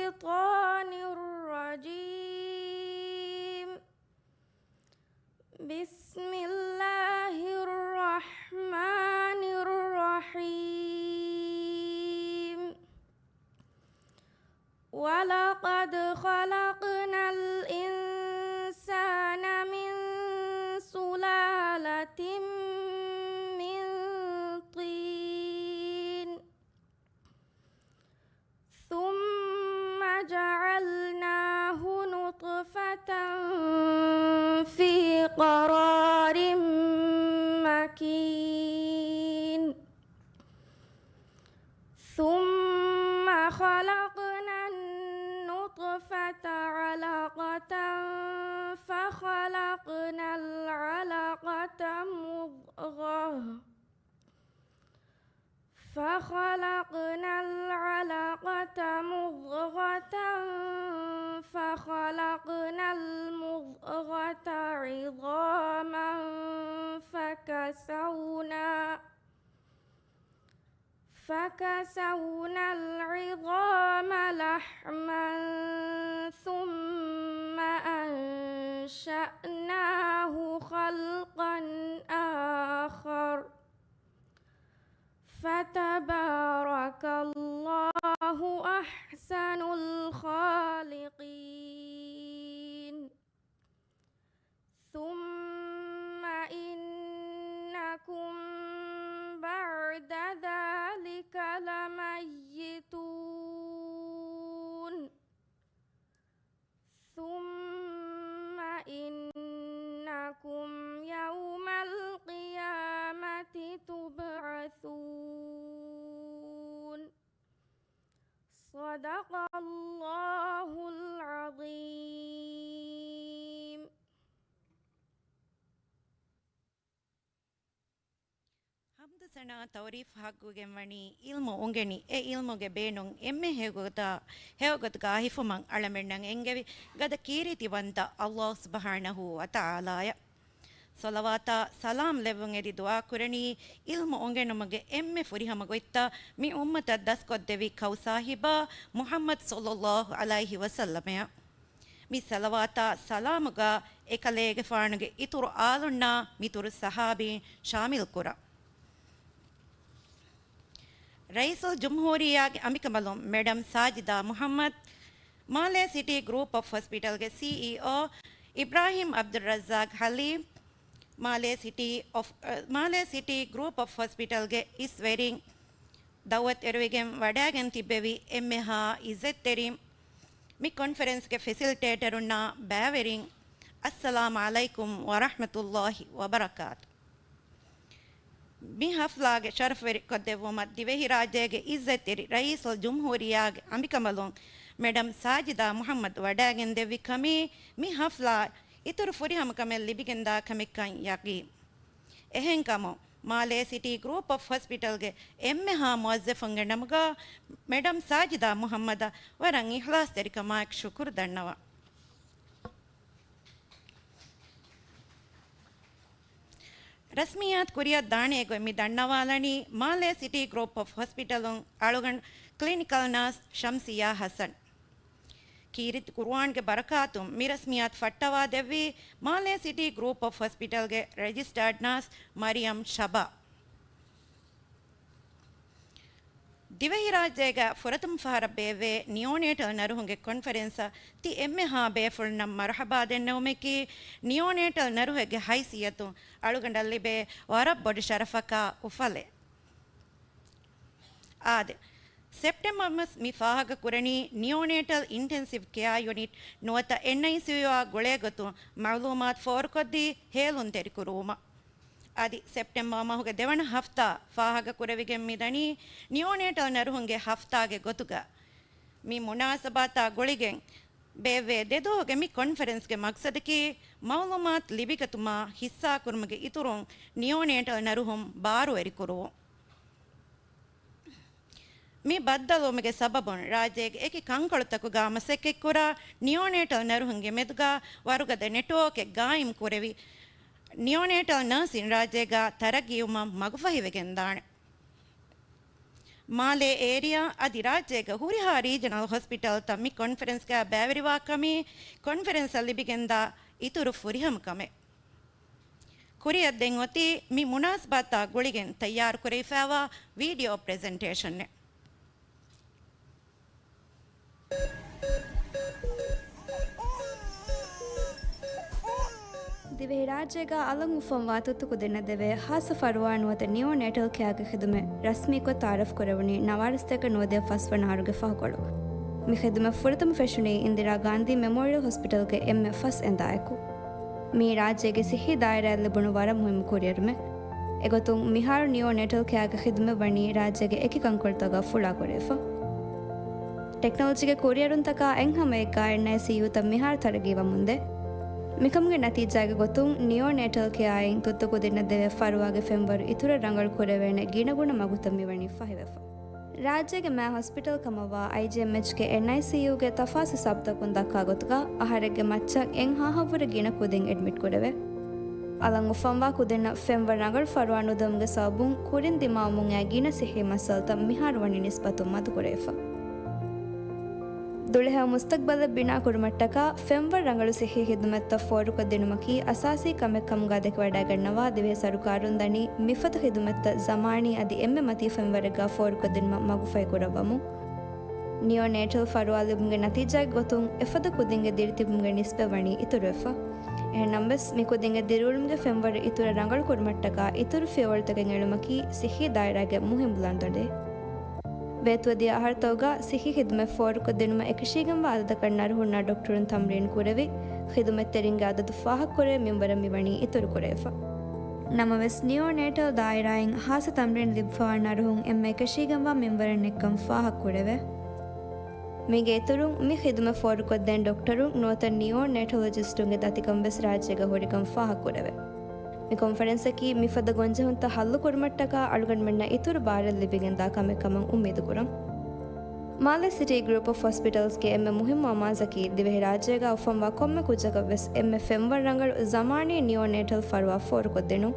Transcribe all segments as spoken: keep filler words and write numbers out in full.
الشيطان الرجيم. بسم الله الرحمن الرحيم. ولقد خلقنا الإنسان من سلالة من طين. ثم جعلناه نطفة في قرار مكين. ثم خلقنا النطفة علقة فخلقنا العلقة مضغة فخلقنا العلقة مضغة فخلقنا المضغة عظاما فكسونا فكسونا العظام لحما ثم أنشأناه خلقا آخر فتبارك الله أحسن الخالقين. ثم إنكم بعد ذلك لميتون. ثم إنكم يوم القيامة تبعثون. صدق الله العظيم. ޙަމްދު ސަނާ ތަޢުރީފް ޙައްޤުގެން ވަނީ ޢިލްމު އުނގެނި، އެ ޢިލްމުގެ ބޭނުން އެންމެ ހެޔޮގޮތާ، ހެޔޮގޮތުގަ ހިފުމަށް އަޅަމެންނަށް އެންގެވި ގަދަ ކީރިތިވަންތަ ﷲ ސުބްޙާނަހޫ ވަތަޢާލާއަށް ޞަލަވާތާ ސަލާމް ލެއްވުން އެދި ދުޢާ ކުރަނީ، ޢިލްމު އުނގެނުމުގެ އެންމެ ފުރިހަމަ ގޮތްތައް މި އުއްމަތަށް ދަސްކޮށްދެއްވި ކައު ސާހިބާ މުޙައްމަދު ޞައްލައްލާހު ޢަލައިހި ވަސައްލަމައަށް. މި ޞަލަވާތާ ސަލާމުގަ އެކަލޭގެފާނުގެ އިތުރު އާލުންނާ މިތުރު ޞަޙާބީން ޝާމިލް ކުރަން. ރައީސުލްޖުމްހޫރިއްޔާގެ އަނބިކަނބަލުން މެޑަމް ސާޖިދާ މުޙައްމަދު، މާލޭ ސިޓީ ގްރޫޕް އޮފް ހޮސްޕިޓަލްގެ ސީއީއޯ އިބްރާހިމް ޢަބްދުއްރައްޒާޤް ޙަލީމް، މާލޭ ސިޓީ އޮފް، މާލޭ ސިޓީ ގްރޫޕް އޮފް ހޮސްޕިޓަލްގެ އިސް ވެރިން، ދަޢުވަތު އެރުވިގެން ވަޑައިގެން ތިއްބެވި އެންމެހާ ޢިއްޒަތްތެރިން، މި ކޮންފަރެންސްގެ ފެސިލިޓޭޓަރުންނާ ބައިވެރިން، އައްސަލާމް ޢަލައިކުމް ވަރަޙްމަތުﷲ ވަބަރަކާތު. މި ޙަފްލާގެ ޝަރަފްވެރިކޮށްދެއްވުމަށް ދިވެހިރާއްޖޭގެ އިއްޒަތްތެރި ރައީސުލްޖުމްހޫރިއްޔާގެ އަނބިކަނބަލުން މެޑަމް ސާޖިދާ މުޙައްމަދު ވަޑައިގެންދެއްވި ކަމީ، މި ޙަފްލާ އިތުރު ފުރިހަމަކަމެއް ލިބިގެންދާ ކަމެއްކަން ޔަޤީން. އެހެންކަމުން، މާލޭ ސިޓީ ގްރޫޕް އޮފް ހޮސްޕިޓަލްގެ އެންމެހާ މުވައްޒަފުންގެ ނަމުގަ މެޑަމް ސާޖިދާ މުޙައްމަދަށް ވަރަށް އިޚްލާޞްތެރިކަމާއެކު ޝުކުރު ދަންނަވަން. ރަސްމިއްޔާތު ކުރިއަށް ދާނެ ގޮތް މި ދަންނަވާލަނީ މާލޭ ސިޓީ ގްރޫޕް އޮފް ހޮސްޕިޓަލުން އަޅުގަނޑު ކްލިނިކަލް ނާސް ޝަމްސިއްޔާ ޙަސަން. ކީރިތި ޤުރުއާންގެ ބަރަކާތުން މި ރަސްމިއްޔާތު ފައްޓަވާ ދެއްވީ މާލޭ ސިޓީ ގްރޫޕް އޮފް ހޮސްޕިޓަލްގެ ރެޖިސްޓާޑް ނާސް މަރިޔަމް ޝަބާ. ދިވެހިރާއްޖޭގަ ފުރަތަމަ ފަހަރަށް ބޭއްވޭ ނިއޯނޭޓަލް ނަރުހުންގެ ކޮންފަރެންސަށް ތި އެންމެހާ ބޭފުޅުންނަށް މަރުޙަބާ ދެންނެވުމަކީ، ނިއޯނޭޓަލް ނަރުހެއްގެ ހައިސިއްޔަތުން އަޅުގަނޑަށް ލިބޭ ވަރަށް ބޮޑު ޝަރަފަކާ އުފަލެއް. އާދެ، ސެޕްޓެމްބަރ މަސް މި ފާހަގަ ކުރަނީ ނިއޯނޭޓަލް އިންޓެންސިވް ކެއާ ޔުނިޓް ނުވަތަ އެންއައިސީޔޫއާ ގުޅޭ ގޮތުން މަޢުލޫމާތު ފޯރުކޮށްދީ ހޭލުންތެރިކުރުވުމަށް. އަދި ސެޕްޓެމްބަރ މަހުގެ ދެވަނަ ހަފްތާ ފާހަގަ ކުރެވިގެން މިދަނީ ނިއޯނޭޓަލް ނަރުހުންގެ ހަފްތާގެ ގޮތުގަ. މި މުނާސަބާތާ ގުޅިގެން ބޭއްވޭ ދެދުވަހުގެ މި ކޮންފަރެންސްގެ މަޤްޞަދަކީ، މަޢުލޫމާތު ލިބިގަތުމާ ހިއްސާކުރުމުގެ އިތުރުން ނިއޯނޭޓަލް ނަރުހުން ބާރުވެރިކުރުވުން. މި ބައްދަލުވުމުގެ ސަބަބުން، ރާއްޖޭގެ އެކި ކަންކޮޅުތަކުގަ މަސައްކަތްކުރާ ނިއޯނޭޓަލް ނަރުހުންގެ މެދުގަ ވަރުގަދަ ނެޓްވޯކެއް ގާއިމް ކުރެވި، ނިއޯނޭޓަލް ނާސިން ރާއްޖޭގަ ތަރައްގީވުމަށް މަގުފަހިވެގެންދާނެ. މާލޭ އޭރިއާ އަދި ރާއްޖޭގެ ހުރިހާ ރީޖަނަލް ހޮސްޕިޓަލްތައް މި ކޮންފަރެންސްގަ ބައިވެރިވާ ކަމީ ކޮންފަރެންސަށް ލިބިގެންދާ އިތުރު ފުރިހަމަ ކަމެއް. ކުރިއަށް ދެން އޮތީ މި މުނާސަބަތާ ގުޅިގެން ތައްޔާރުކުރެވިފައިވާ ވީޑިއޯ ޕްރެޒެންޓޭޝަނެއް. ދިވެހިރާއްޖޭގަ އަލަށް އުފަންވާ ތުއްތު ކުދިންނަށް ދެވޭ ހާއްސަ ފަރުވާ ނުވަތަ ނިއޯ ނޭޓަލް ކެއާގެ ޚިދުމަތް ރަސްމީކޮށް ތައާރަފް ކުރެވުނީ ނަވާރަ ސަތޭކަ ނުވަދިހަ ފަސްވަނަ އަހަރުގެ ފަހުކޮޅު. މި ޚިދުމަތް ފުރަތަމަ ފެށުނީ އިންދިރާ ގާންދީ މެމޯރިއަލް ހޮސްޕިޓަލްގެ އެންމެ ފަސް އެނދާއެކު. މީ ރާއްޖޭގެ ސިއްހީ ދާއިރާއަށް ލިބުނު ވަރަށް މުހިއްމު ކުރިއެރުމެއް. އެގޮތުން މިހާރު ނިއޯ ނޭޓަލް ކެއާގެ ޚިދުމަތް ވަނީ ރާއްޖޭގެ އެކި ކަންކޮޅުތަކުގަ ފުޅާކުރެވިފަ. ޓެކްނޮލޮޖީގެ ކުރިއެރުންތަކާ އެއްހަމަ އެއްގަ އެންއައިސީޔޫތައް މިހާރު ތަރައްގީވަމުންދޭ. މިކަމުގެ ނަތީޖާގެ ގޮތުން ނިއޯ ނޭޓަލް ކެއާއިން ތުއްތު ކުދިންނަށް ދެވޭ ފަރުވާގެ ފެންވަރު އިތުރަށް ރަނގަޅު ކުރެވޭނެ ގިނަގުނަ މަގުތައް މިވަނީ ފަހިވެފަ. ރާއްޖޭގެ މާ ހޮސްޕިޓަލް ކަމަށްވާ އައިޖީއެމްއެޗްގެ އެންއައިސީޔޫގެ ތަފާސް ހިސާބުތަކުން ދައްކާ ގޮތުގަ، އަހަރެއްގެ މައްޗަށް އެއްހާހަށްވުރެ ގިނަ ކުދިން އެޑްމިޓް ކުރެވޭ. އަލަށް އުފަންވާ ކުދިންނަށް ފެންވަރު ރަނގަޅު ފަރުވާ ނުދެވުމުގެ ސަބަބުން ކުރިން ދިމާވަމުން އައި ގިނަ ސިއްހީ މައްސަލަތައް މިހާރު ވަނީ ނިސްބަތުން މަދުކުރެވިފަ. ދުޅަހެޔޮ މުސްތަގްބަލެއް ބިނާކުރުމަށްޓަކާ ފެންވަރު ރަނގަޅު ސިއްހީ ޚިދުމަތްތައް ފޯރުކޮށްދިނުމަކީ އަސާސީ ކަމެއް ކަމުގަ ދެކެވަޑައިގަންނަވާ، ދިވެހި ސަރުކާރުން ދަނީ މިފަދަ ޚިދުމަތްތައް ޒަމާނީ އަދި އެންމެ މަތީ ފެންވަރެއްގަ ފޯރުކޮށްދިނުމަށް މަގުފަހި ކުރައްވަމުން. ނިއޯ ނޭޓަލް ފަރުވާ ލިބުމުގެ ނަތީޖާގެ ގޮތުން އެފަދަ ކުދިންގެ ދިރިތިބުމުގެ ނިސްބަތް ވަނީ އިތުރުވެފަ. އެހެންނަމަވެސް، މި ކުދިންގެ ދިރިއުޅުމުގެ ފެންވަރު އިތުރަށް ރަނގަޅު ކުރުމަށްޓަކާ އިތުރު ފިޔަވަޅުތަކެއް އެޅުމަކީ ސިއްހީ ދާއިރާގެ މުހިން ބުލަންދޮންޑެއް. ވޭތުވެދިޔަ އަހަރުތަކުގަ ސިއްހީ ޚިދުމަތް ފޯރުކޮށްދިނުމަށް އެކަށީގެންވާ އަދަދަކަށް ނަރުހުންނާ ޑޮކްޓަރުން ތަމްރީން ކުރެވި، ޚިދުމަތްތެރިންގެ އަދަދު ފާހަގަކުރެވޭ މިންވަރަށް މިވަނީ އިތުރުކުރެވިފަ. ނަމަވެސް، ނިއޯ ނޭޓަލް ދާއިރާއިން ހާއްސަ ތަމްރީން ލިބިފައިވާ ނަރުހުން އެންމެ އެކަށީގެންވާ މިންވަރެއް ނެތްކަން ފާހަގަކުރެވޭ. މީގެ އިތުރުން، މި ޚިދުމަތް ފޯރުކޮށްދޭން ޑޮކްޓަރުން ނުވަތަ ނިއޯ ނޭޓަލޮޖިސްޓުންގެ ދަތިކަން ވެސް ރާއްޖޭގަ ހުރިކަން ފާހަގަކުރެވޭ. މި ކޮންފަރެންސަކީ މިފަދަ ގޮންޖެހުންތައް ހައްލުކުރުމަށްޓަކާ އަޅުގަނޑުމެންނަށް އިތުރު ބާރެއް ލިބިގެންދާ ކަމެއް ކަމަށް އުއްމީދުކުރަން. މާލެ ސިޓީ ގްރޫޕް އޮފް ހޮސްޕިޓަލްސްގެ އެންމެ މުހިއްމު އަމާޒަކީ، ދިވެހިރާއްޖޭގަ އުފަންވާ ކޮންމެ ކުއްޖަކަށްވެސް އެންމެ ފެންވަރު ރަނގަޅު ޒަމާނީ ނިއޯ ނޭޓަލް ފަރުވާ ފޯރުކޮށްދިނުން.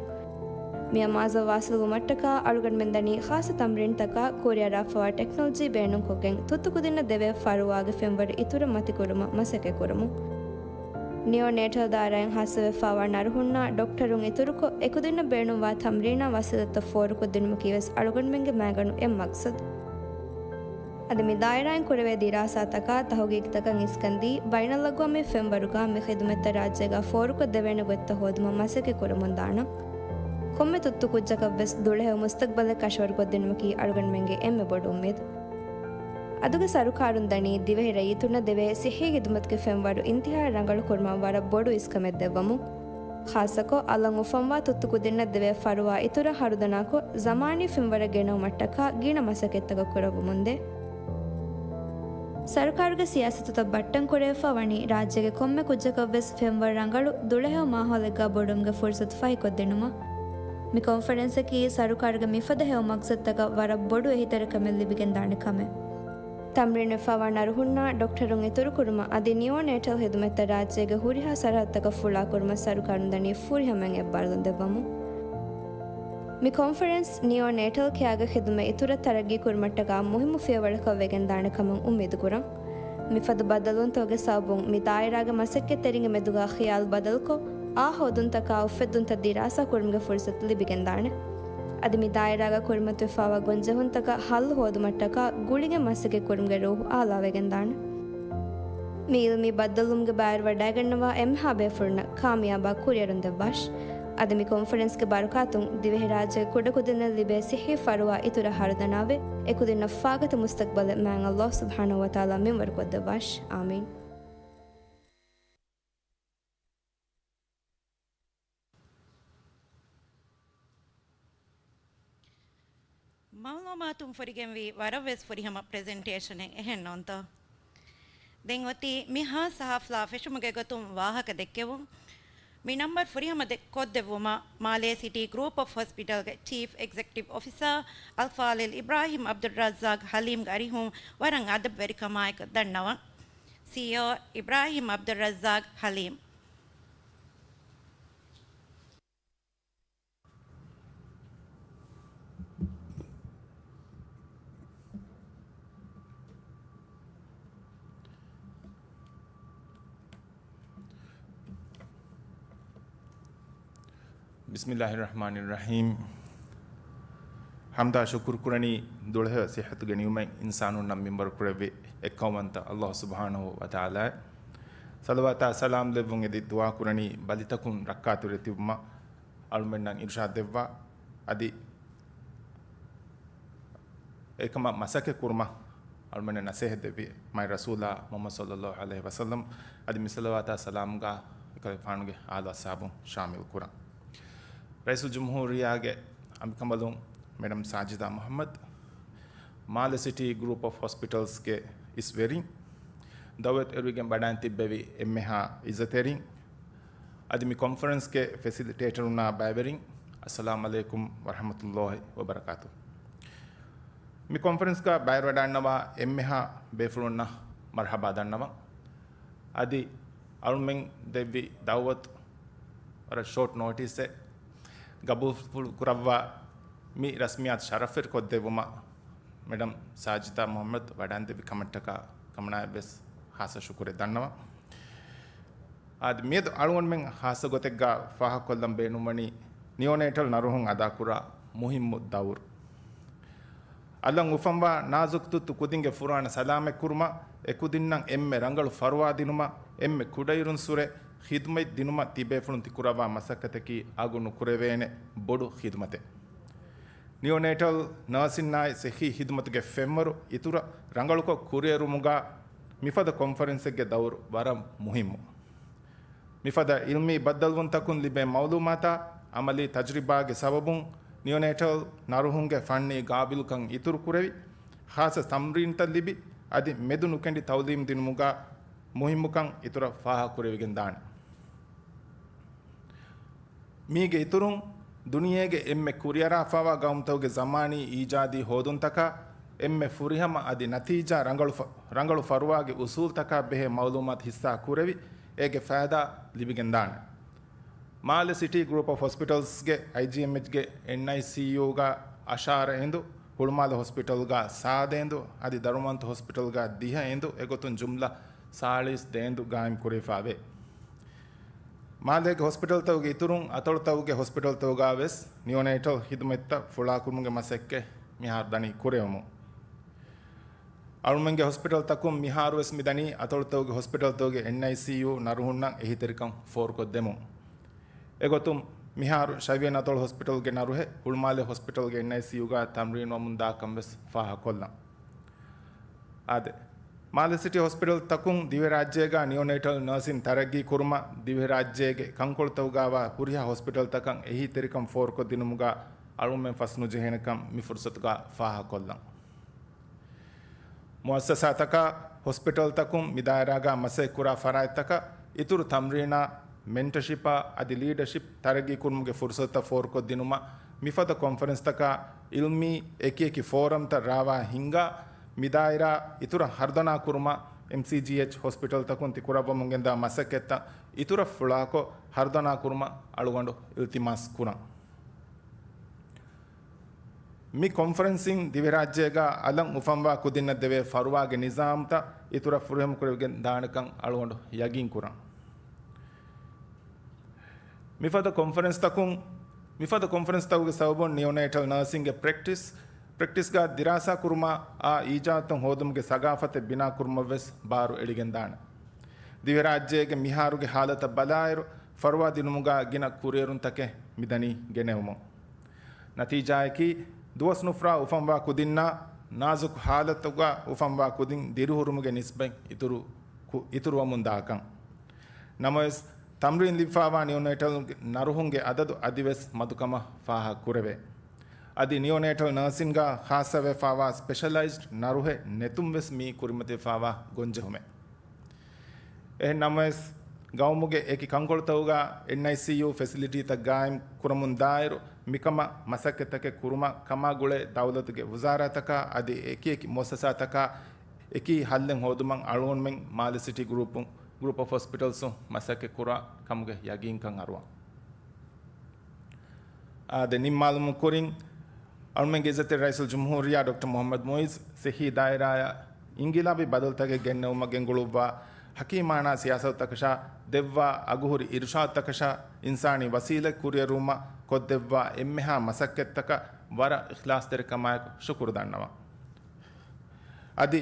މި އަމާޒަށް ވާސިލްވުމަށްޓަކާ އަޅުގަނޑުމެން ދަނީ ޚާއްޞަ ތަމްރީންތަކާ ކުރިއަރާފައިވާ ޓެކްނޮލޮޖީ ބޭނުންކޮށްގެން ތުއްތު ކުދިންނަށް ދެވޭ ފަރުވާގެ ފެންވަރު އިތުރަށް މަތިކުރުމަށް މަސައްކަތްކުރަމުން. ނިއޯ ނޭޓަލް ދާއިރާއިން ހާއްސަވެފައިވާ ނަރުހުންނާ ޑޮކްޓަރުން އިތުރުކޮށް، އެކުދިންނަށް ބޭނުންވާ ތަމްރީނާ ވަސީލަތްތައް ފޯރުކޮށްދިނުމަކީވެސް އަޅުގަނޑުމެންގެ މައިގަނޑު އެއް މަގްސަދު. އަދި މި ދާއިރާއިން ކުރެވޭ ދިރާސާތަކާ ތަހުގީގުތަކަށް އިސްކަންދީ، ބައިނަލްއަގްވާމީ ފެންވަރުގަ މި ޚިދުމަތްތައް ރާއްޖޭގަ ފޯރުކޮށްދެވޭނެ ގޮތްތައް ހޯދުމަށް މަސައްކަތް ކުރަމުންދާނަން. ކޮންމެ ތުއްތު ކުއްޖަކަށްވެސް ދުޅަހެޔޮ މުސްތަގްބަލެއް ކަށަވަރުކޮށްދިނުމަކީ އަޅުގަނޑުމެންގެ އެންމެ ބޮޑު އުއްމީދު. އަދުގެ ސަރުކާރުން ދަނީ ދިވެހި ރައްޔިތުންނަށް ދެވޭ ސިއްހީ ޚިދުމަތުގެ ފެންވަރު އިންތިހާއަށް ރަނގަޅު ކުރުމަށް ވަރަށް ބޮޑު އިސްކަމެއް ދެއްވަމުން. ޚާއްޞަކޮށް، އަލަށް އުފަންވާ ތުއްތު ކުދިންނަށް ދެވޭ ފަރުވާ އިތުރަށް ހަރުދަނާކޮށް، ޒަމާނީ ފެންވަރެއް ގެނައުމަށްޓަކާ ގިނަ މަސައްކަތްތަކަށް ކުރައްވަމުންދޭ. ސަރުކާރުގެ ސިޔާސަތުތައް ބައްޓަންކުރެވިފަ ވަނީ ރާއްޖޭގެ ކޮންމެ ކުއްޖަކަށްވެސް ފެންވަރު ރަނގަޅު، ދުޅަހެޔޮ މާހައުލެއްގަ ބޮޑުވުމުގެ ފުރުސަތު ފަހިކޮށްދިނުމަށް. މި ކޮންފަރެންސަކީ ސަރުކާރުގެ މިފަދަ ހެޔޮ މަގްސަދުތަކަށް ވަރަށް ބޮޑު އެހީތެރިކަމެއް ލިބިގެންދާނެ ކަމެއް. ތަމްރީންވެފައިވާ ނަރުހުންނާ ޑޮކްޓަރުން އިތުރުކުރުމަށް އަދި ނިއޯ ނޭޓަލް ޚިދުމަތްތައް ރާއްޖޭގެ ހުރިހާ ސަރަހައްދުތަކަށް ފުޅާކުރުމަށް ސަރުކާރުން ދަނީ ފުރިހަމައިން އެއްބާރުލުން ދެއްވަމުން. މި ކޮންފަރެންސް ނިއޯ ނޭޓަލް ކެއާގެ ޚިދުމަތް އިތުރަށް ތަރައްގީ ކުރުމަށްޓަކާ މުހިއްމު ފިޔަވަޅަކަށް ވެގެންދާނެ ކަމަށް އުއްމީދުކުރަން. މިފަދަ ބައްދަލުވުންތަކުގެ ސަބަބުން މި ދާއިރާގެ މަސައްކަތްތެރިންގެ މެދުގަ ޚިޔާލު ބަދަލުކޮށް، އާ ހޯދުންތަކާ އުފެއްދުންތައް ދިރާސާ ކުރުމުގެ ފުރުސަތު ލިބިގެންދާނެ. އަދި މި ދާއިރާގަ ކުރިމަތިވެފައިވާ ގޮންޖެހުންތަކަށް ހައްލު ހޯދުމަށްޓަކާ ގުޅިގެން މަސައްކަތް ކުރުމުގެ ރޫހު އާލާވެގެންދާނެ. މި އިލްމީ ބައްދަލުވުމުގެ ބައިވެރިވަޑައިގަންނަވާ އެންމެހާ ބޭފުޅުންނަށް ކާމިޔާބާ ކުރިއެރުން ދެއްވާށި. އަދި މި ކޮންފަރެންސްގެ ބަރަކާތުން ދިވެހިރާއްޖޭގެ ކުޑަކުދިންނަށް ލިބޭ ސިއްހީ ފަރުވާ އިތުރަށް ހަރުދަނާވެ، އެކުދިންނަށް ފާގަތި މުސްތަގްބަލެއް މާތް ﷲ ސުބްޙާނަހޫ ވަތަޢާލާ މިންވަރުކޮށްދެއްވާށި. އާމީން. މަޢުލޫމާތުން ފުރިގެންވީ ވަރަށްވެސް ފުރިހަމަ ޕްރެޒެންޓޭޝަނެއް، އެހެން ނޫންތޯ؟ ދެން އޮތީ މި ހާއްސަ ހަފްލާ ފެށުމުގެ ގޮތުން ވާހަކަ ދެއްކެވުން. މި ނަންބަރު ފުރިހަމަ ދެ-، ކޮށްދެއްވުމަށް މާލޭ ސިޓީ ގްރޫޕް އޮފް ހޮސްޕިޓަލްގެ ޗީފް އެގްޒެކެޓިވް އޮފިސަރ އަލްފާޟިލް އިބްރާހިމް ޢަބްދުއްރައްޒާޤް ޙަލީމްގެ އަރިހުން ވަރަށް އަދަބުވެރިކަމާއެކު ދަންނަވަން. ސީއީއޯ އިބްރާހިމް ޢަބްދުއްރައްޒާޤް ޙަލީމް. ބިސްމިއްލާހި ރަޙްމާނި ރަޙީމް. ޙަމްދާ ޝުކުރު ކުރަނީ ދުޅަހެޔޮ ޞިއްޙަތުގެ ނިޢުމަތް އިންސާނުންނަށް މިންވަރު ކުރެއްވި އެއްކައުވަންތަ ﷲ ސުބްޙާނަހޫ ވަތަޢާލާއަށް. ޞަލަވާތާ ސަލާމް ލެއްވުން އެދި ދުޢާ ކުރަނީ ބަލިތަކުން ރައްކާތެރި ތިބުމަށް އަޅުމެންނަށް އިރުޝާދު ދެއްވާ. އަދި އެކަމަށް މަސައްކަތް ކުރުމަށް އަޅުމެންނަށް ނަސޭހަތް ދެއްވި މާތް ރަސޫލާ މުޙައްމަދު ޞައްލައްލާހު ޢަލައިހި ވަސައްލަމް. އަދި މި ޞަލަވާތާ ސަލާމްގާ އެކަލޭގެފާނުގެ އާލު އަޞްޙާބުން ޝާމިލް ކުރަން. ރައީސުލްޖުމްހޫރިއްޔާގެ އަނބިކަނބަލުން މެޑަމް ސާޖިދާ މުޙައްމަދު، މާލެ ސިޓީ ގްރޫޕް އޮފް ހޮސްޕިޓަލްސްގެ އިސް ވެރިން، ދަޢުވަތު އެރުވިގެން ވަޑައިން ތިއްބެވި އެންމެހާ އިއްޒަތްތެރިން، އަދި މި ކޮންފަރެންސްގެ ފެސިލިޓޭޓަރުންނާ ބައިވެރިން، އައްސަލާމް ޢަލައިކުމް ވަރަޙްމަތުﷲ ވަބަރަކާތު. މި ކޮންފަރެންސްގަ ބައިވެރިވެވަޑައިގަންނަވާ އެންމެހާ ބޭފުޅުންނަށް މަރްޙަބާ ދަންނަވަން. އަދި އަޅުމެން ދެއްވި ދަޢުވަތު ވަރަށް ޝޯޓް ނޯޓިސްއެއް ގަބޫލު ކުރައްވާ މި ރަސްމިއްޔާތު ޝަރަފްވެރި ކޮށްދެއްވުމަށް މެޑަމް ސާޖިދާ މުޙައްމަދު ވަޑައިންދެއްވި ކަމަށްޓަކާ ކަމަނާއަށްވެސް ޚާއްޞަ ޝުކުރެއް ދަންނަވަން. އާދެ، މިއަދު އަޅުގަނޑުމެން ޚާއްޞަ ގޮތެއްގަ ފާހަގަކޮށްލަން ބޭނުންވަނީ ނިއޯނޭޓަލް ނަރުހުން އަދާކުރާ މުހިއްމު ދައުރު. އަލަށް އުފަންވާ ނާޒުކު ތުއްތު ކުދިންގެ ފުރާނަ ސަލާމަތްކުރުމަށް، އެ ކުދިންނަށް އެންމެ ރަނގަޅު ފަރުވާ ދިނުމަށް، އެންމެ ކުޑައިރުންސުރެ ޚިދުމަތް ދިނުމަށް ތިބޭފުޅުން ތިކުރައްވާ މަސައްކަތަކީ އަގު ނުކުރެވޭނެ ބޮޑު ޚިދުމަތެއް. ނިއޯނޭޓަލް ނާސިންނާއި ޞިއްޙީ ޚިދުމަތުގެ ފެންވަރު އިތުރަށް ރަނގަޅުކޮށް ކުރިއެރުމުގަ މިފަދަ ކޮންފަރެންސެއްގެ ދައުރު ވަރަށް މުހިއްމު. މިފަދަ ޢިލްމީ ބައްދަލުވުންތަކުން ލިބޭ މަޢުލޫމާތާ ޢަމަލީ ތަޖްރިބާގެ ސަބަބުން ނިއޯނޭޓަލް ނަރުހުންގެ ފަންނީ ގާބިލުކަން އިތުރު ކުރެވި، ޚާއްޞަ ތަމްރީންތައް ލިބި، އަދި މެދު ނުކެނޑި ތަޢުލީމް ދިނުމުގަ މުހިއްމުކަން އިތުރަށް ފާހަގަކުރެވިގެން ދާނެ. މީގެ އިތުރުން، ދުނިޔޭގެ އެންމެ ކުރިއަރާފައިވާ ގައުމުތަކުގެ ޒަމާނީ އީޖާދީ ހޯދުންތަކާ، އެންމެ ފުރިހަމަ އަދި ނަތީޖާ ރަނގަޅު ފަ-، ރަނގަޅު ފަރުވާގެ އުސޫލްތަކާ ބެހޭ މަޢުލޫމާތު ހިއްސާ ކުރެވި، އޭގެ ފައިދާ ލިބިގެންދާނެ. މާލެ ސިޓީ ގްރޫޕް އޮފް ހޮސްޕިޓަލްސްގެ އައިޖީއެމްއެޗްގެ އެންއައިސީޔޫގަ އަށާރަ އެނދު، ހުޅުމާލެ ހޮސްޕިޓަލްގަ ސާދަ އެނދު، އަދި ދަރުމަންތު ހޮސްޕިޓަލްގަ ދިހަ އެނދު، އެގޮތުން ޖުމްލަ ސާޅީސް ދެ އެނދު ގާއިމް ކުރެވިފައިވޭ. މާލޭގެ ހޮސްޕިޓަލްތަކުގެ އިތުރުން، އަތޮޅުތަކުގެ ހޮސްޕިޓަލްތަކުގަވެސް ނިއޯނޭޓަލް ޚިދުމަތްތައް ފުޅާކުރުމުގެ މަސައްކަތް މިހާރު ދަނީ ކުރެވެމުން. އަޅުމެންގެ ހޮސްޕިޓަލްތަކުން މިހާރުވެސް މިދަނީ އަތޮޅުތަކުގެ ހޮސްޕިޓަލްތަކުގެ އެންއައިސީޔޫ ނަރުހުންނަށް އެހީތެރިކަން ފޯރުކޮށްދެމުން. އެގޮތުން މިހާރު ޝައިވިޔަން އަތޮޅު ހޮސްޕިޓަލްގެ ނަރުހެއް ހުޅުމާލެ ހޮސްޕިޓަލްގެ އެންއައިސީޔޫގަ ތަމްރީންވަމުން ދާކަންވެސް ފާހަގަކޮށްލަން. އާދެ، މާލެ ސިޓީ ހޮސްޕިޓަލްތަކުން ދިވެހިރާއްޖޭގަ ނިއޯނޭޓަލް ނާސިން ތަރައްގީ ކުރުމަށް ދިވެހިރާއްޖޭގެ ކަންކޮޅުތަކުގައިވާ ހުރިހާ ހޮސްޕިޓަލްތަކަށް އެހީތެރިކަން ފޯރުކޮށްދިނުމުގަ އަޅުގަނޑުމެން ފަސްނުޖެހޭނެކަން މި ފުރުސަތުގަ ފާހަގަކޮށްލަން. މުއައްސަސާތަކާ ހޮސްޕިޓަލްތަކުން މިދާއިރާގަ މަސައްކަތްކުރާ ފަރާތްތަކަށް އިތުރު ތަމްރީނާ، މެންޓަޝިޕާ އަދި ލީޑަޝިޕް ތަރައްގީކުރުމުގެ ފުރުސަތުތައް ފޯރުކޮށްދިނުމަށް މިފަދަ ކޮންފަރެންސްތަކާ ޢިލްމީ އެކިއެކި ފޯރަމްތައް ރާވާ ހިންގާ، މިދާއިރާ އިތުރަށް ހަރުދަނާ ކުރުމަށް އެމްސީޖީއެޗް ހޮސްޕިޓަލްތަކުން ތިކުރައްވަމުން ގެންދާ މަސައްކަތްތައް އިތުރަށް ފުޅާކޮށް ހަރުދަނާ ކުރުމަށް އަޅުގަނޑު އިލްތިމާސް ކުރަން. މި ކޮންފަރެންސިން ދިވެހިރާއްޖޭގަ އަލަށް އުފަންވާ ކުދިންނަށް ދެވޭ ފަރުވާގެ ނިޒާމްތައް އިތުރަށް ފުރިހަމަކުރެވިގެން ދާނެކަން އަޅުގަނޑު ޔަގީންކުރަން. މިފަދަ ކޮންފަރެންސްތަކުން، މިފަދަ ކޮންފަރެންސްތަކުގެ ސަބަބުން ނިއޯނޭޓަލް ނާސިންގެ ޕްރެކްޓިސް، ޕްރެކްޓިސްގަ ދިރާސާ ކުރުމާ އާ އީޖާދުތައް ހޯދުމުގެ ސަގާފަތެއް ބިނާ ކުރުމަށްވެސް ބާރު އެޅިގެންދާނެ. ދިވެހިރާއްޖޭގެ މިހާރުގެ ހާލަތަށް ބަލާއިރު، ފަރުވާ ދިނުމުގަ ގިނަ ކުރިއެރުންތަކެއް މިދަނީ ގެނެވުމުން. ނަތީޖާއަކީ، ދުވަސް ނުފުރާ އުފަންވާ ކުދިންނާ ނާޒުކު ހާލަތުގަ އުފަންވާ ކުދިން ދިރިހުރުމުގެ ނިސްބަތް އިތުރު، ކު-، އިތުރުވަމުން ދާކަން. ނަމަވެސް، ތަމްރީން ލިބިފައިވާ ނިއޯނޭޓަލް ނަރުހުންގެ އަދަދު އަދިވެސް މަދުކަމަށް ފާހަގަ ކުރެވޭ. އަދި ނިއޯނޭޓަލް ނާސިންގަ ޚާއްޞަވެފައިވާ ސްޕެޝަލައިޒްޑް ނަރުހެއް ނެތުން ވެސް މީ ކުރިމަތިވެފައިވާ ގޮންޖެހުމެއް. އެހެން ނަމަވެސް، ގައުމުގެ އެކި ކަންކޮޅުތަކުގަ އެންއައިސީޔޫ ފެސިލިޓީތައް ގާއިމް ކުރަމުން ދާއިރު، މިކަމަށް މަސައްކަތްތަކެއް ކުރުމަށް ކަމާ ގުޅޭ ދައުލަތުގެ ވުޒާރާތަކާ އަދި އެކި އެކި މުއައްސަސާތަކާ އެކީ ހައްލެއް ހޯދުމަށް އަޅުގަނޑުމެން މާލެ ސިޓީ ގްރޫޕުން، ގްރޫޕް އޮފް ހޮސްޕިޓަލްސުން މަސައްކަތް ކުރާ ކަމުގެ ޔަގީންކަން އަރުވަން. އާދެ، ނިންމާލުމުގެ ކުރިން، އަޅުމެންގެ އިއްޒަތްތެރި ރައީސުލްޖުމްހޫރިއްޔާ ޑޮކްޓަރ މުޙައްމަދު މުޢިއްޒު ޞިއްޙީ ދާއިރާއަށް އިންގިލާބީ ބަދަލުތަކެއް ގެންނެވުމަށް ގެންގުޅުއްވާ ޙަކީމާނާ ސިޔާސަތުތަކަށާ، ދެއްވާ އަގުހުރި އިރުޝާދުތަކަށާ، އިންސާނީ ވަސީލަތް ކުރިއެރުވުމަށް ކޮށްދެއްވާ އެންމެހާ މަސައްކަތްތަކަށް ވަރަށް އިޚްލާޞްތެރިކަމާއެކު ޝުކުރު ދަންނަވަން. އަދި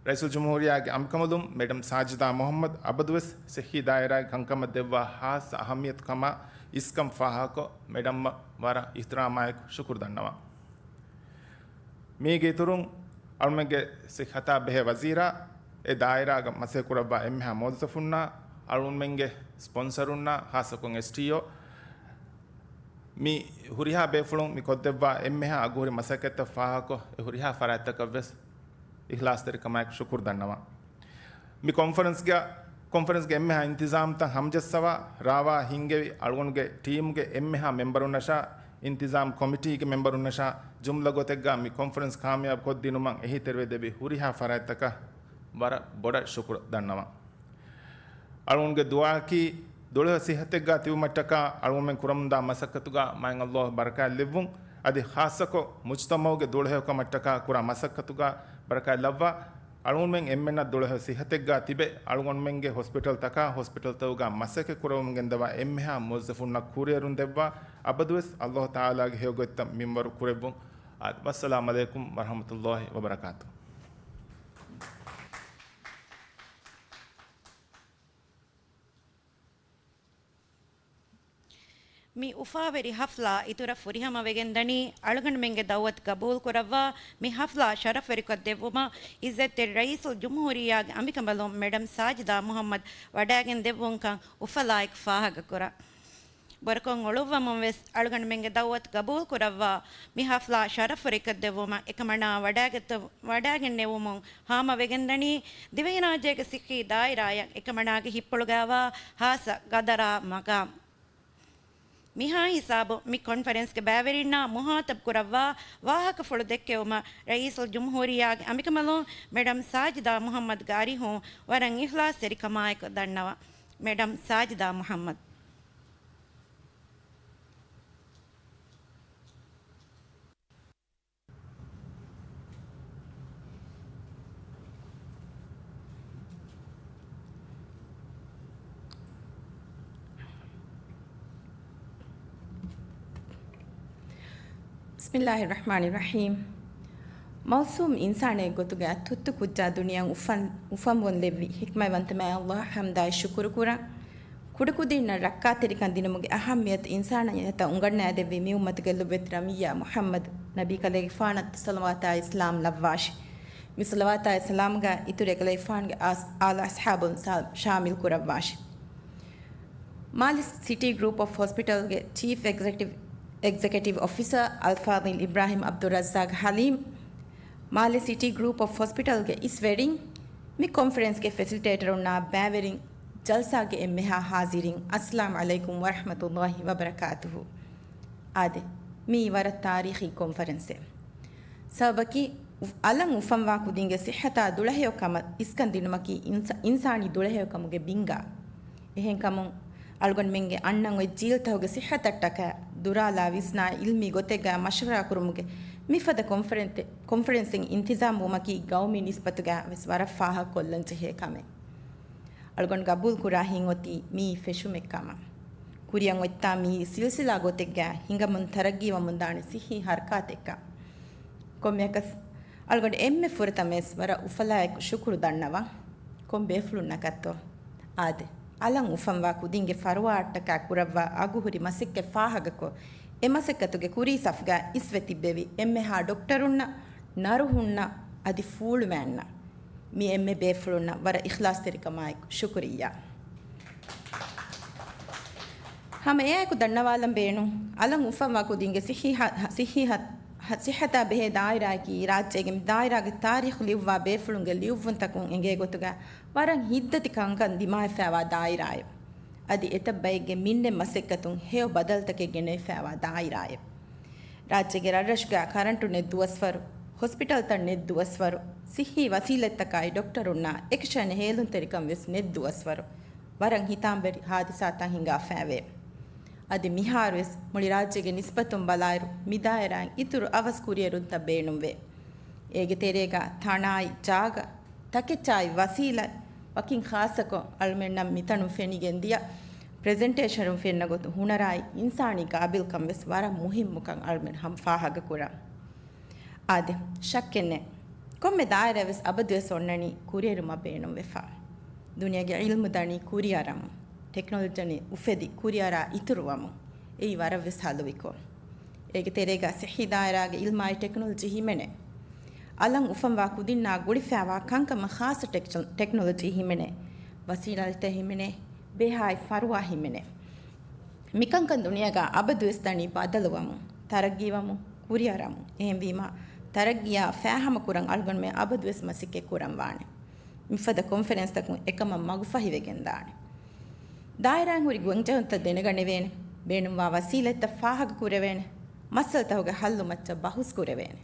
ރައީސުލްޖުމްހޫރިއްޔާގެ އަނބިކަނބަލުން މެޑަމް ސާޖިދާ މުޙައްމަދު އަބަދުވެސް ޞިއްޙީ ދާއިރާގެ ކަންކަމަށް ދެއްވާ ޚާއްޞަ އަހައްމިއްޔަތުކަމާ އިސްކަން ފާހަގަކޮށް، މެޑަމްއަށް ވަރަށް އިޙްތިރާމާއެކު ޝުކުރު ދަންނަވަން. މީގެ އިތުރުން، އަޅުމެންގެ ޞިއްޙަތާ ބެހޭ ވަޒީރާ، އެ ދާއިރާގަ މަސައްކަތް ކުރައްވާ އެންމެހާ މުވައްޒަފުންނާ، އަޅުމެންގެ ސްޕޮންސަރުންނާ، ޚާއްޞަކޮށް އެސްޓީއޯ، މި ހުރިހާ ބޭފުޅުން މި ކޮށްދެއްވާ އެންމެހާ އަގުހުރި މަސައްކަތްތައް ފާހަގަކޮށް، އެ ހުރިހާ ފަރާތްތަކަށްވެސް އިޚްލާޞްތެރިކަމާއެކު ޝުކުރު ދަންނަވަން. މި ކޮންފަރެންސްގަ، ކޮންފަރެންސްގެ އެންމެހާ އިންތިޒާމްތައް ހަމަޖައްސަވާ، ރާވާ ހިންގެވި އަޅުގަނޑުގެ ޓީމްގެ އެންމެހާ މެމްބަރުންނަށާ، އިންތިޒާމް ކޮމިޓީގެ މެމްބަރުންނަށާ، ޖުމްލަ ގޮތެއްގަ މި ކޮންފަރެންސް ކާމިޔާބު ކޮށްދިނުމަށް އެހީތެރިވެދެއްވި ހުރިހާ ފަރާތްތަކަށް ވަރަށް ބޮޑަށް ޝުކުރު ދަންނަވަން. އަޅުގަނޑުގެ ދުޢާއަކީ، ދުޅަހެޔޮ ޞިއްޙަތެއްގަ ތިބުމަށްޓަކާ، އަޅުގަނޑުމެން ކުރަމުންދާ މަސައްކަތުގަ މާތް ﷲ ބަރަކާތް ލެއްވުން. އަދި ޚާއްޞަކޮށް، މުޖްތަމަޢުގެ ދުޅަހެޔޮކަމަށްޓަކާ ކުރާ މަސައްކަތުގަ ބަރަކާތް ލައްވާ، އަޅުގަނޑުމެން އެންމެންނަށް ދުޅަހެޔޮ ޞިއްޙަތެއްގަ ތިބެ، އަޅުގަނޑުމެންގެ ހޮސްޕިޓަލްތަކާ، ހޮސްޕިޓަލްތަކުގަ މަސައްކަތް ކުރަމުން ގެންދަވާ އެންމެހާ މުވައްޒަފުންނަށް ކުރިއެރުން ދެއްވާ، އަބަދުވެސް ﷲ ތަޢާލާގެ ހެޔޮގޮތްތައް މިންވަރު ކުރެއްވުން. އާދެ، ވައްސަލާމް ޢަލައިކުމް ވަރަޙްމަތުﷲ ވަބަރަކާތުހު. މި އުފާވެރި ޙަފްލާ އިތުރަށް ފުރިހަމަވެގެންދަނީ، އަޅުގަނޑުމެންގެ ދަޢުވަތު ގަބޫލުކުރައްވާ، މި ޙަފްލާ ޝަރަފްވެރިކޮށްދެއްވުމަށް އިއްޒަތްތެރި ރައީސުލްޖުމްހޫރިއްޔާގެ އަނބިކަނބަލުން މެޑަމް ސާޖިދާ މުޙައްމަދު ވަޑައިގެން ދެއްވުންކަން އުފަލާއެކު ފާހަގަކުރަން. ބުރަކޮށް އޮޅުއްވަމުން ވެސް އަޅުގަނޑުމެންގެ ދަޢުވަތު ގަބޫލުކުރައްވާ، މި ޙަފްލާ ޝަރަފްވެރިކޮށްދެއްވުމަށް އެކަމަނާ ވަޑައިގަތު-، ވަޑައިގެންނެވުމުން ހާމަވެގެންދަނީ، ދިވެހިރާއްޖޭގެ ސިއްޙީ ދާއިރާއަށް އެކަމަނާގެ ހިތްޕުޅުގައިވާ ޚާއްޞަ ގަދަރާ މަގާމް. މިހާ ހިސާބު މި ކޮންފަރެންސްގެ ބައިވެރިންނާ މުޚާތަބް ކުރައްވާ ވާހަކަފުޅު ދެއްކެވުމަށް ރައީސުލްޖުމްހޫރިއްޔާގެ އަނބިކަނބަލުން މެޑަމް ސާޖިދާ މުޙައްމަދުގެ އަރިހުން ވަރަށް އިޚްލާޞްތެރިކަމާއެކު ދަންނަވަން. މެޑަމް ސާޖިދާ މުޙައްމަދު. بسم الله الرحمن الرحيم. މައުޞޫމް އިންސާނެއްގެ ގޮތުގައި ތުއްތު ކުއްޖާ ދުނިޔެއަށް އުފަން، އުފަންވުން ލެއްވި ޙިކްމަތްވަންތަ މާތް ﷲ އަށް ޙަމްދާއި ޝުކުރު ކުރަން. ކުޑަކުދިންނަށް ރައްކާތެރިކަން ދިނުމުގެ އަހައްމިއްޔަތު އިންސާނިއްޔަތަށް އުނގަންނައިދެއްވި މި އުއްމަތުގެ ލޮބުވެތި ރަމިއްޔާ މުޙައްމަދު ނަބީ ކަލޭގެފާނަށް ޞަލަވާތާއި ސަލާމް ލައްވާށި. މި ޞަލަވާތާއި ސަލާމްގައި އިތުރު އެކަލޭގެފާނުގެ އާސް-، އާލު އަޞްޙާބުން ސާ-، ޝާމިލް ކުރައްވާށި. މާލެ ސިޓީ ގްރޫޕް އޮފް ހޮސްޕިޓަލްގެ ޗީފް އެގްޒެކެޓިވް، އެގްޒެކެޓިވް އޮފިސަރ އަލްފާޟިލް އިބްރާހިމް ޢަބްދުއްރައްޒާޤް ޙަލީމް، މާލެ ސިޓީ ގްރޫޕް އޮފް ހޮސްޕިޓަލްގެ އިސްވެރިން، މި ކޮންފަރެންސްގެ ފެސިލިޓޭޓަރުންނާ ބައިވެރިން، ޖަލްސާގެ އެންމެހާ ޙާޟިރިން، އައްސަލާމް ޢަލައިކުމް ވަރަޙްމަތުﷲ ވަބަރަކާތުހު. އާދެ، މީ ވަރަށް ތާރީޚީ ކޮންފަރެންސެއް. ސަބަބަކީ، އު-، އަލަށް އުފަންވާ ކުދިންގެ ޞިއްޙަތާ ދުޅަހެޔޮ ކަމަށް އިސްކަން ދިނުމަކީ އިންސާ-، އިންސާނީ ދުޅަހެޔޮކަމުގެ ބިންގާ. އެހެންކަމުން، އަޅުގަނޑުމެންގެ އަންނަން އޮތް ޖީލްތަކުގެ ޞިއްޙަތަށްޓަކާ ދުރާލާ ވިސްނާ ޢިލްމީ ގޮތެއްގައި މަޝްވަރާ ކުރުމުގެ މިފަދަ ކޮންފަރެންސެ-، ކޮންފަރެންސެއް އިންތިޒާމް ވުމަކީ ގައުމީ ނިސްބަތުގައި ވެސް ވަރަށް ފާހަގަކޮށްލަން ޖެހޭ ކަމެއް. އަޅުގަނޑު ގަބޫލު ކުރާ ހިތް އޮތީ މިއީ ފެށުމެއް ކަމަށް. ކުރިއަށް އޮތްތާ މިއީ ސިލްސިލާ ގޮތެއްގައި ހިނގަމުން ތަރައްގީވަމުންދާނެ ސިއްހީ ޙަރަކާތެއްކަން. ކޮންމެއަކަސް، އަޅުގަނޑު އެންމެ ފުރަތަމަވެސް ވަރަށް އުފަލާއެކު ޝުކުރު ދަންނަވަން. ކޮން ބޭފުޅުންނަކަށްތޯ؟ އާދެ، އަލަށް އުފަންވާ ކުދިންގެ ފަރުވާއަށްޓަކާ ކުރައްވާ އަގުހުރި މަސައްކަތް ފާހަގަކޮށް، އެ މަސައްކަތުގެ ކުރީ ސަފުގަ އިސްވެ ތިއްބެވި އެންމެހާ ޑޮކްޓަރުންނަށް، ނަރުހުންނަށް، އަދި ފޫޅުމައިންނަށް، މި އެންމެ ބޭފުޅުންނަށް ވަރަށް އިޚްލާޞްތެރިކަމާއެކު ޝުކުރިއްޔާ. ހަމަ އެއާއެކު ދަންނަވާލަން ބޭނުން، އަލަށް އުފަންވާ ކުދިންގެ ސިއްހީ ހަ-، ހަ-، ސިއްހީ ހަ-، ހަ-، ސިއްހަތާ ބެހޭ ދާއިރާއަކީ، ރާއްޖޭގެ މި ދާއިރާގެ ތާރީޚު ލިޔުއްވާ ބޭފުޅުންގެ ލިޔުއްވުންތަކުން އެނގޭ ގޮތުގަ، ވަރަށް ހިތްދަތި ކަންކަން ދިމާވެފައިވާ ދާއިރާއެއް. އަދި އެތައް ބައެއްގެ މިންނެ މަސައްކަތުން ހެޔޮ ބަދަލުތަކެއް ގެނެވިފައިވާ ދާއިރާއެއް. ރާއްޖޭގެ ރަށްރަށުގަ ކަރަންޓު ނެތް ދުވަސްވަރު، ހޮސްޕިޓަލްތައް ނެތް ދުވަސްވަރު، ސިއްހީ ވަސީލަތްތަކާއި ޑޮކްޓަރުންނާ އެކަށައިން ހޭލުންތެރިކަން ވެސް ނެތް ދުވަސްވަރު، ވަރަށް ހިތާމަވެރި ހާދިސާތައް ހިނގާފައިވޭ. އަދި މިހާރުވެސް މުޅި ރާއްޖޭގެ ނިސްބަތުން ބަލާއިރު، މި ދާއިރާއިން އިތުރު އަވަސް ކުރިއެރުންތައް ބޭނުންވޭ. އޭގެ ތެރޭގަ ތަނާއި ޖާގަ، ތަކެއްޗާއި ވަސީލަތް، ވަކިން ޚާއްޞަކޮށް، އަޅުމެންނަށް މިތަނުން ފެނިގެން ދިޔަ ޕްރެޒެންޓޭޝަނުން ފެންނަ ގޮތުން ހުނަރާއި އިންސާނީ ގާބިލްކަން ވެސް ވަރަށް މުހިއްމުކަން އަޅުމެން ހަމަ ފާހަގަކުރަން. އާދެ، ޝައްކެއް ނެތް. ކޮންމެ ދާއިރާ ވެސް އަބަދުވެސް އޮންނަނީ ކުރިއެރުމަށް ބޭނުންވެފަ. ދުނިޔޭގެ ޢިލްމު ދަނީ ކުރިއަރަމުން. ޓެކްނޮލޮޖީ އުފެދި ކުރިއަރާ އިތުރުވަމުން. އެއީ ވަރަށްވެސް ހަލުވިކޮށް. އޭގެ ތެރޭގަ ޞިއްޙީ ދާއިރާގެ ޢިލްމާއި ޓެކްނޮލޮޖީ ހިމެނޭ. އަލަށް އުފަންވާ ކުދިންނާ ގުޅިފައިވާ ކަންކަމަށް ޚާއްޞަ ޓެކް-، ޓެކްނޮލޮޖީ ހިމެނޭ. ވަސީލަތެއް ހިމެނޭ. ބޭހާއި ފަރުވާ ހިމެނޭ. މިކަންކަން ދުނިޔޭގަ އަބަދުވެސް ދަނީ ބަދަލުވަމުން، ތަރައްގީވަމުން، ކުރިއަރަމުން. އެހެންވީމަ، ތަރައްގީއާ ފާހަމަކުރަން އަޅުގަނޑުމެން އަބަދުވެސް މަސައްކަތް ކުރަން ވާނެ. މިފަދަ ކޮންފަރެންސްތަކުން އެކަމަށް މަގުފަހިވެގެންދާނެ. ދާއިރާއިން ހުރި ގޮންޖެހުންތައް ދެނެގަނެވޭނެ. ބޭނުންވާ ވަސީލަތްތައް ފާހަގަކުރެވޭނެ. މައްސަލަތަކުގެ ހައްލު މައްޗަށް ބަހުސް ކުރެވޭނެ.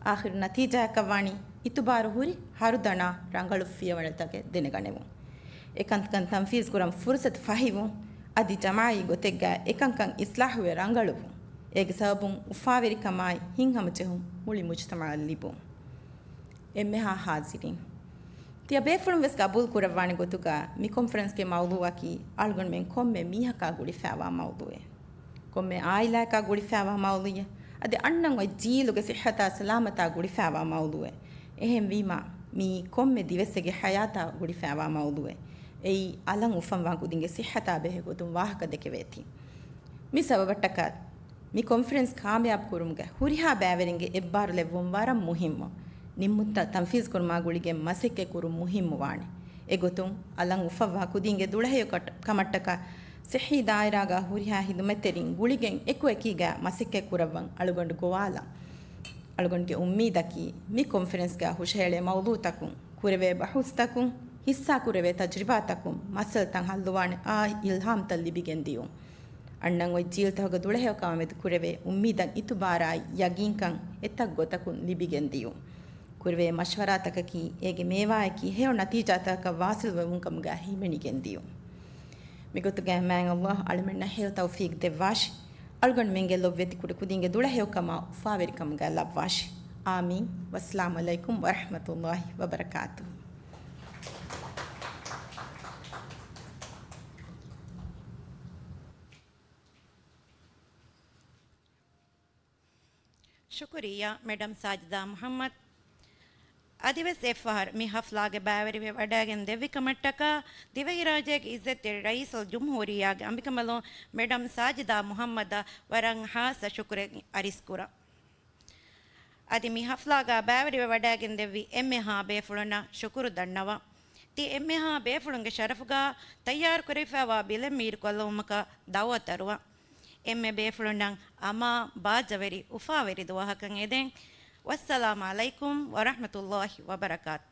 އާޚިރު ނަތީޖާއަކަށްވާނީ އިތުބާރު ހުރި ހަރުދަނާ ރަނގަޅު ފިޔަވަޅުތަކެއް ދެނެގަނެވުން. އެކަންކަން ތަންފީޒުކުރަން ފުރުސަތު ފަހިވުން، އަދި ޖަމާޢީ ގޮތެއްގަ އެކަންކަން އިސްލާހުވެ ރަނގަޅުވުން. އޭގެ ސަބަބުން އުފާވެރިކަމާއި ހިތްހަމަޖެހުން މުޅި މުޖުތަމަޢަށް ލިބުން. އެންމެހާ ޙާޟިރީން، ތިޔަބޭފުޅުން ވެސް ގަބޫލު ކުރައްވާނެ ގޮތުގަ މި ކޮންފަރެންސްގެ މައުޟޫޢަކީ އަޅުގަނޑުމެން ކޮންމެ މީހަކާ ގުޅިފައިވާ މައުޟޫޢެއް. ކޮންމެ އާއިލާއަކާ ގުޅިފައިވާ މައުޟޫޢެއް. އަދި އަންނަން އޮތް ޖީލުގެ ޞިއްޙަތާ ސަލާމަތާ ގުޅިފައިވާ މައުޟޫޢެއް. އެހެންވީމަ، މިއީ ކޮންމެ ދިވެއްސެއްގެ ޙަޔާތާ ގުޅިފައިވާ މައުޟޫޢެއް. އެއީ އަލަށް އުފަންވާ ކުދިންގެ ޞިއްޙަތާ ބެހޭ ގޮތުން ވާހަކަ ދެކެވޭތީ. މި ސަބަބަށްޓަކާ މި ކޮންފަރެންސް ކާމިޔާބު ކުރުމުގެ ހުރިހާ ބައިވެރިންގެ އެއްބާރުލެއްވުން ވަރަށް މުހިއްމު. ނިންމުންތައް ތަންފީޒުކުރުމާ ގުޅިގެން މަސައްކަތް ކުރުން މުހިއްމުވާނެ. އެގޮތުން އަލަށް އުފައްވާ ކުދިންގެ ދުޅަހެޔޮ ކަމަށްޓަކާ ޞިއްޙީ ދާއިރާގަ ހުރިހާ ހިދުމަތްތެރިން ގުޅިގެން އެކުއެކީގަ މަސައްކަތް ކުރައްވަން އަޅުގަނޑު ގޮވާލަން. އަޅުގަނޑުގެ އުއްމީދަކީ މި ކޮންފަރެންސްގަ ހުށަހެޅޭ މައުޟޫޢުތަކުން، ކުރެވޭ ބަހުސްތަކުން، ހިއްސާކުރެވޭ ތަޖުރިބާތަކުން މައްސަލަތައް ހައްލުވާނެ އާ އިލްހާމްތައް ލިބިގެން ދިޔުން. އަންނަން އޮތް ޖީލްތަކުގެ ދުޅަހެޔޮކަމާމެދު ކުރެވޭ އުއްމީދަށް އިތުބާރާއި ޔަގީންކަން އެތައް ގޮތަކުން ލިބިގެން ދިޔުން. ކުރެވޭ މަޝްވަރާތަކަކީ އޭގެ މޭވާއަކީ ހެޔޮ ނަތީޖާތަކަށް ވާސިލްވެވުން ކަމުގަ ހިމެނިގެން ދިޔުން. މިގޮތުގަ މާތް ﷲ އަޅުމެންނަށް ހެޔޮ ތައުފީޤް ދެއްވާށި. އަޅުގަނޑުމެންގެ ލޮބުވެތި ކުޑަކުދިންގެ ދުޅަހެޔޮކަމާ އުފާވެރިކަމުގަ ލައްވާށި. އާމީން. ވައްސަލާމު ޢަލައިކުމް ވަރަޙްމަތުﷲ ވަބަރަކާތުހު. ޝުކުރިއްޔާ، މެޑަމް ސާޖިދާ މުޙައްމަދު. އަދިވެސް އެއްފަހަރު މި ޙަފްލާގެ ބައިވެރިވެ ވަޑައިގެން ދެއްވި ކަމަށްޓަކާ، ދިވެހިރާއްޖޭގެ ޢިއްޒަތްތެރި ރައީސުލްޖުމްހޫރިއްޔާގެ އަނބިކަނބަލުން މެޑަމް ސާޖިދާ މުޙައްމަދަށް ވަރަށް ޚާއްޞަ ޝުކުރެއް އަރިސްކުރަން. އަދި މި ޙަފްލާގަ ބައިވެރިވެ ވަޑައިގެން ދެއްވި އެންމެހާ ބޭފުޅުންނަށް ޝުކުރު ދަންނަވަން. ތި އެންމެހާ ބޭފުޅުންގެ ޝަރަފުގަ ތައްޔާރު ކުރެވިފައިވާ ބިލެއް މީރުކޮށްލުމަކަށް ދަޢުވަތު އަރުވަން. އެންމެ ބޭފުޅުންނަށް އަމާ ބާއްޖަވެރި އުފާވެރި ދުވަހަކަށް އެދެން. ވައްސަލާމު ޢަލައިކުމް ވަރަޙްމަތުﷲ ވަބަރަކާތު.